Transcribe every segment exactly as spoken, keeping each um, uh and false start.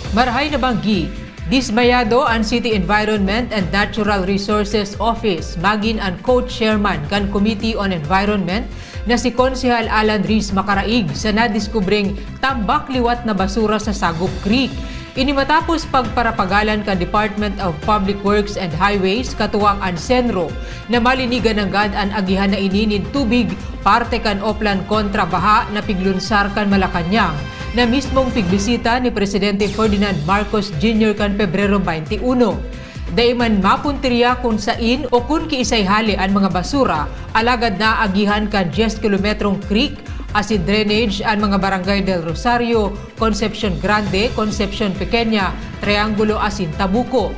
Marahay na banggi, dismayado an City Environment and Natural Resources Office magin an co-chairman kan Committee on Environment na si Konsehal Alan Reese Macaraig sa nadiskubreng tambak liwat na basura sa Sagup Creek. Ini matapos pagparapagalan kan Department of Public Works and Highways katuwang an CENRO na malinigan nanggad an agihan na ini nin tubig parte kan Oplan kontra baha na piglunsar kan Malacañang, na mismong pigbisita ni Presidente Ferdinand Marcos Junior kan Pebrero twenty-one. Dai man mapuntirya kun sain o kun kiisay hale an mga basura, alagad naagihan kan diyes kilometrong creek asin drainage an mga barangay Del Rosario, Concepcion Grande, Concepcion Pequeña, Triangulo asin Tabuco.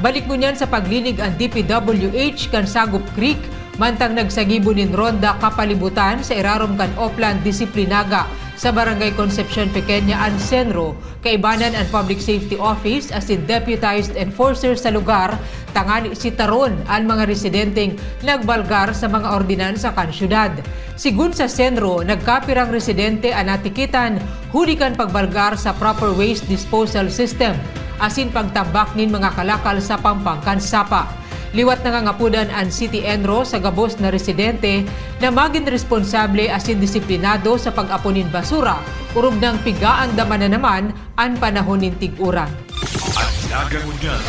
Balik ngunyan sa paglinig an D P W H kan Sagup Creek, mantang nagsagibo nin ronda kapalibutan sa irarom kan Oplan Disiplinaga sa Barangay Concepcion Pequeña an CENRO, kaibanan an Public Safety Office asin deputized enforcers sa lugar, tangani sitaron an mga residenteng nagbalgar sa mga ordinansa kan syudad. Sigun sa CENRO, nagkapirang residente an natikitan huli kan pagbalgar sa proper waste disposal system asin pagtambak nin mga kalakal sa pampang kan sapa. Liwat nangangapodan an City ENRO sa gabos na residente na magin responsable asin disiplinado sa pag-apon nin basura, orog nang pigaandaman na naman an panahon nin tig-uran. An Naga Ngunyan.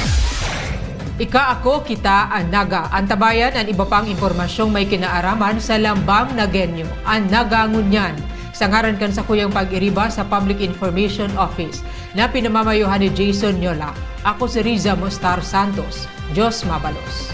Ika, ako, kita, an Naga. Antabayan an iba pang impormasyong may kinaaraman sa Lambang Nagenyo, an Naga Ngunyan. Sa ngaran kan sakuyang pag-iriba sa Public Information Office, na pinamamayohan ni Jason Nyola, ako si Riza Mostar Santos. Diyos mabalos.